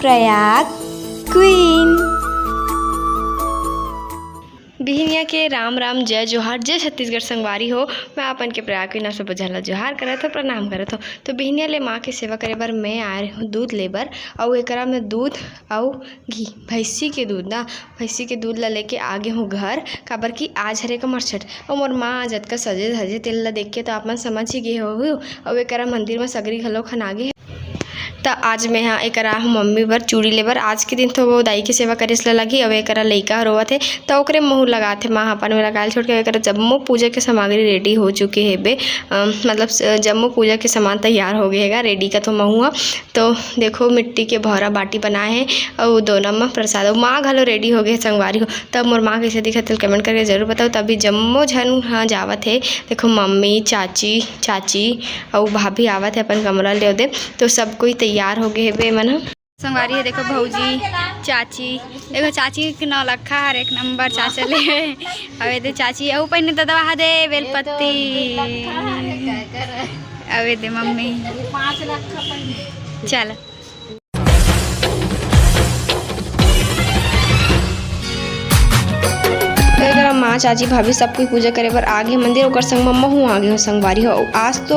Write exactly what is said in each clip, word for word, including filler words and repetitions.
Prayag queen. बिहिनिया के राम राम, जय जोहार, जय छत्तीसगढ़ संगवारी हो। मैं अपन के प्रयाग क्वीन आप सब झन ला जोहार करत हो, प्रणाम करत हो। तो बिहिनिया ले माँ के सेवा करे बर मैं आए हूँ दूध ले बर, अउ एकरा में दूध अउ घी, भैंसी के दूध ना, भैंसी के दूध ला लेके आ गे हूँ घर, काबर कि आज हरे कमरछठ। अउ मोर माँ आज अतका सजे धजे तेल ला देख के तो आप मन समझ ही गे होहू। अउ एकरा मंदिर में सगरी घलो खन आ गे हे। त आज मैं हा एकरा मम्मी बर चूड़ी लेबर, आज के दिन तो वो दाई के सेवा करे ला लगही। अउ एकरा लइका रोवत हे, त ओकरे मुँह लगात हे, माँ अपन में लगाए ल छोड़ के। एकरा जम्मो पूजा के सामग्री रेडी हो चुके हे बे, अ, मतलब स-, जम्मो पूजा के सामान तैयार हो गे हे गा, रेडी का तो महू हा। तो देखो, मिट्टी के भौरा बाटी बनाए हे, अउ दोना म प्रसाद, अउ माँ घलो रेडी हो गे हे संगवारी हो। तब मोर माँ कइसे दिखत हे, कमेंट करके जरूर बताओ। तभी जम्मो झन ह जावत हे। देखो, मम्मी, चाची, चाची अउ भाभी आवत हे अपन कमरा ले ओदे। तो सब कोई तैयार हो गे हे बे मन ह। संगवारी हे, देखो भौजी, चाची, देखो चाची के नौलखा हर एक नंबर चाचा ले। अउ एदे चाची, अउ पहिने ददवा हा दे बेलपत्ती। अउ एदे मम्मी। चल। एकरा माँ, चाची, भाभी सब कोई पूजा करे बर आ गे मंदिर, ओकर संग म महू आ गे हो संगवारी हो। आज तो,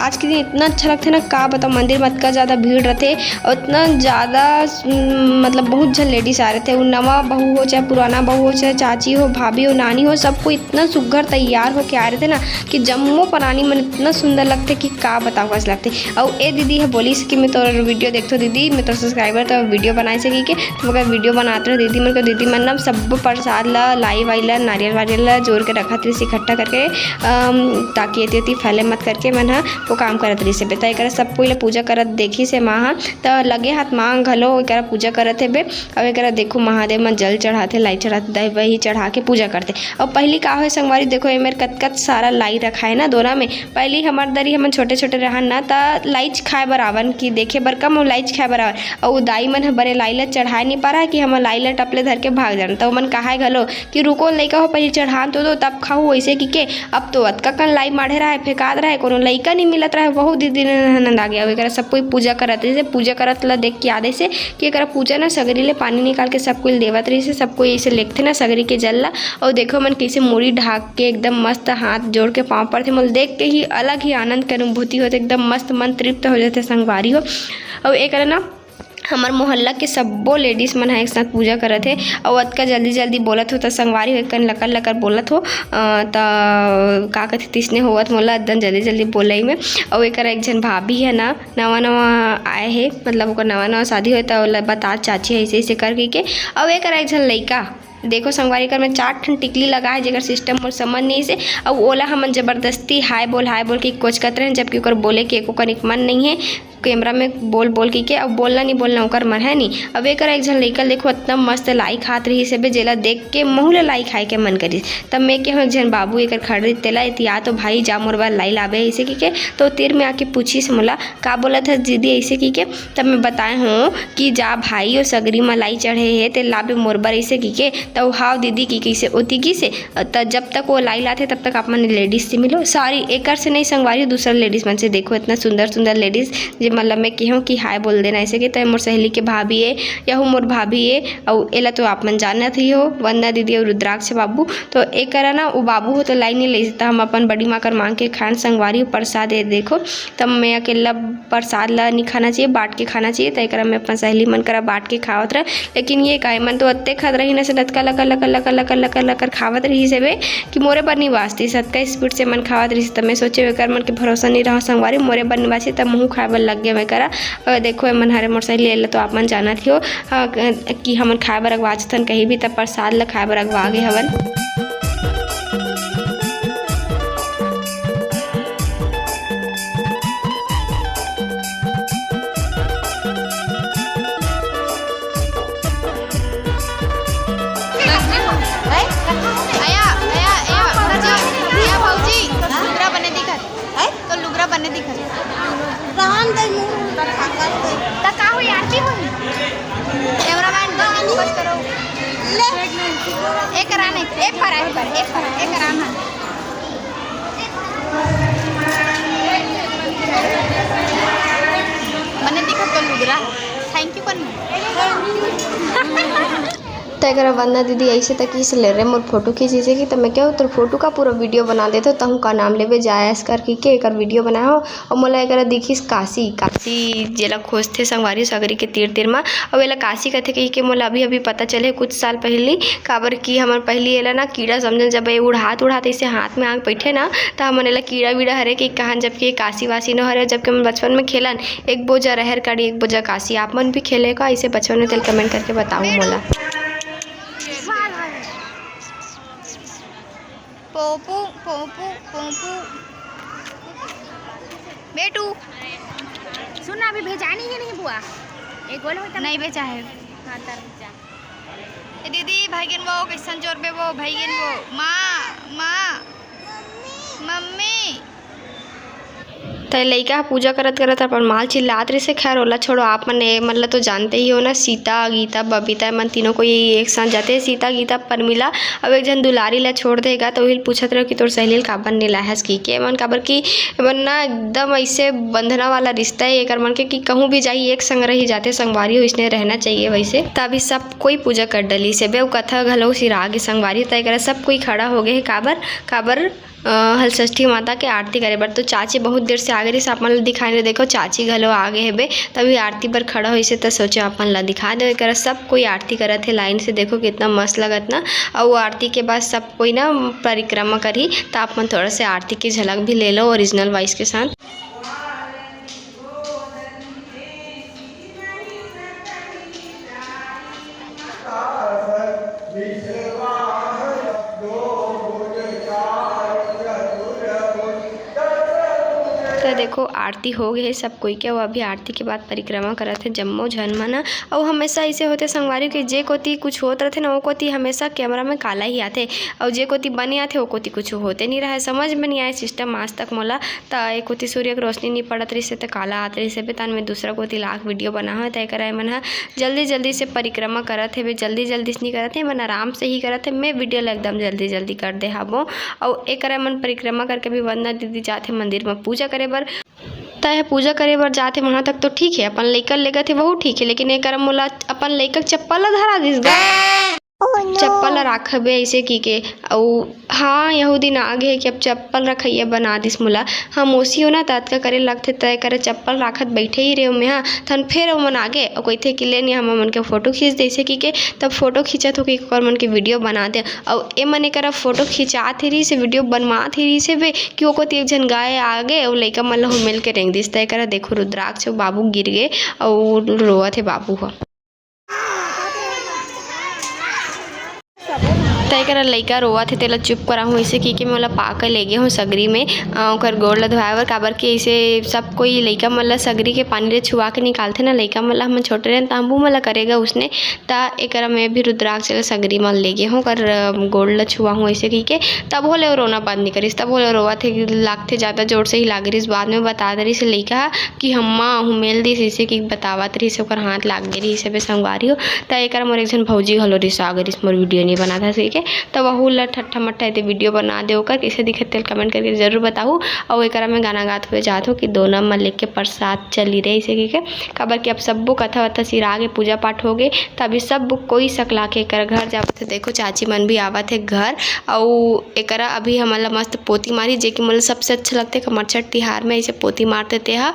आज के दिन इतना अच्छा लगथे ना, का बताओ, मंदिर में इतना ज्यादा भीड़ रहथे और इतना ज्यादा, उम, मतलब बहुत झन लेडीज आ रहथे। वो नवा बहू हो, चाहे पुराना बहू हो, चाहे चाची हो, भाभी हो, नानी हो, सब कोई इतना सुग्घर तैयार होके आए रहथे ना कि जम्मो परानी मन इतना सुंदर लगथे कि का बताओ, कस लगथे। अउ ए दीदी ह बोलिस कि मैं तोर वीडियो देखथो दीदी, मैं तोर सब्सक्राइबर, तो वीडियो बनाए से कि के, तो मगर वीडियो बनात रहे दीदी मन के। दीदी मन ना सब प्रसाद ला, लाई वाई ला, नारियल वारियल ला जोर के रखत रहिस इकट्ठा करके, अम, ताकि एती ओती फैले मत करके मन ह वो काम करत रहिस हे। त एकरा सब कोई ला पूजा करत देखिस हे माँ ह, त लगे हाथ माँ घलो एकरा पूजा करत हे बे। अब एकरा देखो, महादेव म जल चढ़ाथे, लाई चढ़ाथे, दही वही चढ़ा के पूजा करथे। अब पहली का होय संगवारी, देखो, एमेर कतकत सारा लाई रखाए ना दोना में। पहली हमर दरी हमन छोटे-छोटे रहन ना, त लाईच खाए बर आवन कि देखे बर कम, लाईच खाए बर आवन। अउ दाई मन ह बने लाई ल चढ़ाए नी पारा कि हमन लाई ल टपले धर के भाग जान। त ओमन कहाए घलो कि रुको लइका हो, पहली चढ़ान तो दो, तब खाहू, अइसे कि के। अब तो अतका कन लाई माढ़े रहे, फेंकात रहे, कोनो लइका नी मिलत रहे, बहुत दीदी ननद आ गे। अब एकरा सब कोई पूजा करत रहिसे, पूजा करत ल देख के याद अइसे कि एकरा पूजा ना सगरी ले पानी निकाल के सब कोई ल देवत रहिसे। सब कोई अइसे लेगथे ना सगरी के जल ला। अउ देखो मन कइसे मुड़ी ढाक के एकदम मस्त हाथ जोड़ के पाँव परथे। मोला देख के ही अलग ही आनंद के अनुभूति होथे, एकदम मस्त मन तृप्त हो जाथे संगवारी हो। अउ एकरा ना हमर मोहल्ला के सब्बो लेडीज मन ह एक साथ पूजा करत हे। अउ अतका जल्दी जल्दी बोलत हो त संगवारी हो, एक कन लकर लकर बोलत हो, अ, त का कथे, तिसने होवत मोला एकदम जल्दी जल्दी बोलई में। अउ एकरा एक झन भाभी है ना, नवा नवा आए हे, मतलब ओकर नवा नवा शादी होए त ओला बता चाची ऐसे ऐसे कर कहिके। अउ एकरा एक झन लइका, देखो संगवारी, एकर में चार ठन टिकली लगा है, जेकर सिस्टम मोर समझ नहीं से। अउ ओला हमन जबरदस्ती हाय बोल, हाय बोल के कोचकत रहेन, जबकि ओकर बोले के एको कनिक मन नहीं है। कैमरा में बोल बोल कहिके, अब बोलना नहीं बोलना ओकर मन है नहीं। अब एकर एक झन लइका देखो, इतना मस्त लाई खात रहिस हे बे, जेला देख के महू ला लाई खाए के मन करिस। तब मैं केहूँ एक झन बाबू एकर खड़े रहिस, तेला एतिया तो भाई जा मोर बर लाई लाबे ऐसे कहिके। तो तीर में आके पूछिस मोला, का बोलत हस दीदी ऐसे कहिके। तब मैं बताए हूँ कि जा भाई, ओ सगरी म लाई चढ़े हे, ते लाबे मोर बर ऐसे कहिके। त ओ हाव दीदी कहिके ओती गिस हे। त जब तक वो लाई लाथे, तब तक आप मन लेडीज से मिलो। सॉरी, एकर से नहीं संगवारी, दूसरा लेडीज मन से। देखो, इतना सुंदर सुंदर लेडीज, जे मतलब मैं केहूँ कि हाय बोल देना ऐसे के। त मोर सहेली के भाभी ए, यहू मोर भाभी ए, अउ एला तो आप मन जानत ही हो, वंदना दीदी अउ रुद्राक्ष बाबू। तो एकरा ना, वो बाबू हो तो लाई नहीं ले, त हम अपन बड़ी माँ कर मांग के खान संगवारी हो प्रसाद ए। देखो, तब मैं अकेला प्रसाद ला नहीं खाना चाहिए, बांट के खाना चाहिए। त एकरा मैं अपन सहेली मन करा बांट के खावत रहे। लेकिन ये का, मन तो अत्ते खात रही ना से, लतका लकर लकर लकर लकर लकर लकर खावत रही से बे कि मोरे बर नहीं बांचती। सतका स्पीड से मन खावत रही से। त मैं सोचे, एकर मन के भरोसा नहीं रहा संगवारी, मोरे बर नहीं बांची, तब मुँह खाए बर लग गया मैं करा। और देखो, ए मन हरे मोर सहेली, एला तो आप मन जानत ही हो, हाँ, कि हमन खाए बर अगवाचथन कहीं भी, तब प्रसाद ला खाए बर अगवा गे हवन। आया, आया, आया, भौजी, आया भौजी, लुगरा बने दिखत। हैं? तो लुगरा बने दिखत। रहन दे, मुंह उल्टा खा कर दे। त का होई, आरती होई? कैमरामैन, जल्दी फोकस करो। ले। एक रान है, एक पर, एक पर, एक पर, एक रान है। बने दिखत तो लुगरा। Thank you. त एकरा वंदना दीदी ऐसे तक इस ले रे मोर फोटो खींचे से कि त मैं क्या तोर फोटो का पूरा वीडियो बना देते, तहूँ का नाम लेबे जायस कर की के एकर वीडियो बनाए हो। और मोला एकरा दिखिस काशी, काशी जेला खोजथे संगवारी सागरी के तीर तीर मा। और एला काशी कथे कही के मोला अभी अभी पता चले कुछ साल पहली, काबर कि हमर पहली एला ना कीड़ा समझन, जब ये उड़ात उड़ात ऐसे हाथ में आके बैठे ना, त हमन एला कीड़ा वीड़ा हरे के कहन, जबकि ये काशी वासी न हरे। जबकि हमन बचपन में खेलन, एक बोझा रहर काड़ी, एक बोझा काशी। आप मन भी खेले का ऐसे बचपन में? तेल कमेंट करके बताओ मोला। पोपू, पोपू, पोपू। बेटू। सुन ना, अभी भेजानी है नहीं बुआ? एक गोल होता नहीं बेचा है। हाँ, तर भेजा। ए दीदी, भाईगन वो कैसन जोर बे वो, भाईगन वो। माँ, माँ, मम्मी। त लइका ह पूजा करत करत अपन माल चिल्लात रहिसे। खैर, ओला छोड़ो, आप मन ए मन ल तो जानते ही हो ना, सीता, गीता, बबीता, ए मन तीनों कोई एक साथ जाते। सीता, गीता, परमिला, अब एक झन दुलारी ला छोड़ देगा, तो उहिल पूछत रहो कि तोर सहेली ल काबर नइ लाहस की के मन, काबर कि एमन ना एकदम ऐसे बंधना वाला रिश्ता है एकर मन के कि कहूँ भी जाही एक संग रही जाते। संगवारी हो, इसने रहना चाहिए वैसे। त अभी सब कोई पूजा कर डली से बे, अउ कथा घलो सिरा गे संगवारी। त एकरा सब कोई खड़ा हो गए है, काबर, काबर अ, हलषष्ठी माता के आरती करे बर। तो चाची बहुत देर से आ गे रहिस, आप मन ल दिखाई नइ, देखो चाची घलो आ गे हेबे। तभी आरती बर खड़ा होइसे त सोचे आप मन ल दिखा दे। एकरा सब कोई आरती करत हे लाइन से, देखो कितना मस्त लगत ना। अउ आरती के बाद सब कोई ना परिक्रमा करही, त आप मन थोड़ा से आरती के झलक भी ले लो ओरिजिनल वॉइस के साथ। त देखो, आरती हो गे हे सब कोई के। वो अभी आरती के बाद परिक्रमा करत हे जम्मो झन मन ह। अउ हमेशा ऐसे होथे संगवारी के, जे कोती कुछ होत रथे ना, वो कोती हमेशा कैमरा में काला ही आथे, अउ जे कोती बने आथे, वो कोती कुछ होते नहीं रहे। समझ में नहीं आए सिस्टम आज तक मोला। त एक कोती सूर्य के रोशनी नहीं पड़त रहिसे, त काला आत रहिसे बे। तान में दूसरा कोती लाख वीडियो बना हो, त एकर मन ह जल्दी जल्दी से परिक्रमा करत हे बे, जल्दी जल्दी से नहीं करत हे, मन आराम से ही करत हे। मैं वीडियो ला एकदम जल्दी जल्दी कर दे हाबो। अउ एकरा मन परिक्रमा करके भी वंदना दीदी जाथे मंदिर म पूजा करे बर। त यह पूजा करे बर जाथे, वहाँ तक तो ठीक है, अपन लइका लेगत हे, वहू ठीक है, लेकिन एकरा मोला अपन लइका के चप्पल ला धरा दिस गा। चप्पल ला राखबे ऐसे की के, अउ हाँ, यहू दिन आ गे कि अब चप्पल रखइया बना दिस मोला। हम ओसी हो ना, त अतका करे लगथे, त करे चप्पल राखत बैठे ही रहे मैं, हाँ। थन फेर ओमन आगे अउ कहिथे कि ले नी, हम मन के फोटो खींच दे, ऐसे की के तब फोटो खींचत हो कि ओकर मन के वीडियो बना दे। अउ ए मन एकरा फोटो खिंचात ही रहिस, वीडियो बनवात ही रहिस हे बे, कि ओ कोती एक झन गाय आगे अउ लइका मन ल हुमेल के रेंग दिस। त एकरा देखो रुद्राक्ष बाबू गिर गे अउ रोवत हे बाबू ह। त एकरा लइका रोवत हे, तेला चुप कराहूँ, ऐसे की के मोला पाके ले गे हूँ सगरी में, अ, ओकर गोड़ ल धोवाए बर, काबर कि ऐसे सब कोई लइका मन ल सगरी के पानी ले छुआ के निकालथे ना, लइका मन ल, हमन छोटे रहेन त हमू मन ल करेगा उसने। त एकरा में भी रुद्राक्ष ल सगरी मन ले गे हूँ, ओकर, अ, गोड़ ल छुआ हूँ, ऐसे की के तब होले रोना बंद नहीं करिस, तब होले रोवत हे, लागथे ज़्यादा जोर से ही लाग रहिस। बाद में बता दे रहिस लइका ह कि हम्मा हुमेल दिस, ऐसे की बतावत रहिस, ओकर हाथ लाग गे रहिस हे बे संगवारी हो। त एकरा मोर एक झन भौजी घलो रिसा गे रहिस, मोर वीडियो नहीं बनात हस कहिके। त वहू ल ठट्ठा मट्ठा एदे वीडियो बना दे ओकर, कइसे दिखत तेल कमेंट करके जरूर बताहू। अउ एकरा में गाना गात हुए जात हो कि दोना म लेके प्रसाद चली रहे, ऐसे कहिके, काबर कि अब सब्बो कथा वथा सिरा गे, पूजा पाठ हो गे, त अभी सब कोई सकला के एकर घर जावत हे। देखो चाची मन भी आवत हे घर, अउ एकरा अभी हमन ला मस्त पोती मारी, जे कि मोला सबसे अच्छा लगथे कमरछठ तिहार में ऐसे पोती मारथे तेहा।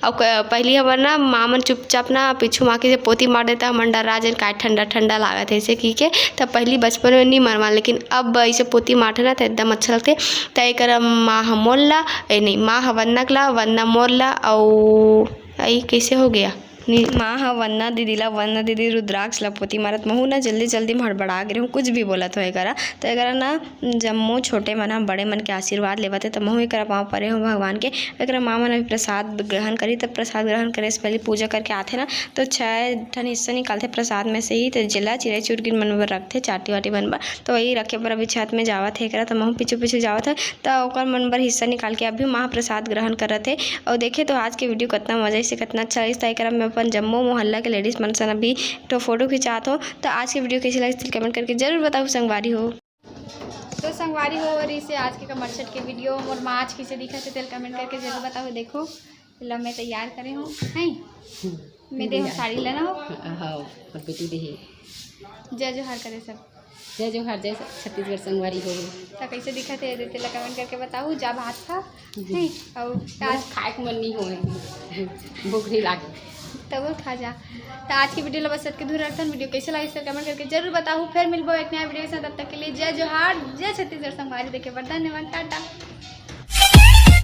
अउ क-, पहिली हमर ना माँ मन चुपचाप ना पीछू माँ के से पोती मार देता, हमन डरा जन, काय ठंडा ठंडा लागत हे ऐसे की के। तब पहिली बचपन में नहीं मरवा, लेकिन अब ऐसे पोती मारथे ना त एकदम अच्छा लगथे। त एकर माँ ह मोर ला, ए नहीं, माँ ह वंदना के ला, वंदना मोर ला, अउ आई कैसे हो गया? नी, माँ ह वंदना दीदी ला, वंदना दीदी रुद्राक्ष ला पोती मारत, महू ना जल्दी जल्दी में हड़बड़ा गे रहूँ, कुछ भी बोलत होए करा। त एकरा ना जम्मो छोटे मन ह बड़े मन के आशीर्वाद लेवत हे, त महू एकरा पाँव परे हो भगवान के। एकरा माँ मन अभी प्रसाद ग्रहण करी, त प्रसाद ग्रहण करे से पहले पूजा करके आथे ना, त छह ठन हिस्सा निकालथे प्रसाद में से ही, त जेला चिरई चुरगिन मन बर रखथे, चाटी वाटी मन बर, त वही रखे बर अभी छत में जावत हे एकरा, त महू पीछू पीछू जावत हे। त ओकर मन बर हिस्सा निकाल के अभी महाप्रसाद ग्रहण करत हे। अउ देखे तो आज के वीडियो कतना मजा आइस, कतना अच्छा लगिस। त एकरा में अपन जम्मो मोहल्ला के लेडीज मन सन अभी एक ठो फोटो खिंचात हो। त आज के वीडियो कैसे लगिस, तेल कमेंट करके जरूर बताहू संगवारी हो। तो संगवारी हो, रहिसे आज के कमरछठ के वीडियो। मोर माँ आज कैसे दिखत हे, तेल कमेंट करके जरूर बताहू। देखो, ला मैं तैयार करे हूँ, हैं? मैं देहूँ साड़ी लेना हो। हाँ, और बेटी देही। जय जोहार करे सब। जय जोहार, जय छत्तीसगढ़ संगवारी हो। तो कैसे दिखत है तेला कमेंट करके बताओ। जा भात खा, नहीं, और आज खाए के मन नहीं होए, भूख नहीं लागे। तब खा जा। तो आज की वीडियो ला बस इतके दूर रखथन। वीडियो कैसे लगे कमेंट करके जरूर बताओ। फिर मिलबो एक नया वीडियो के साथ। तब तक के लिए जय जोहार, जय छत्तीसगढ़ संगवारी देखे बर धन्यवाद, टाटा।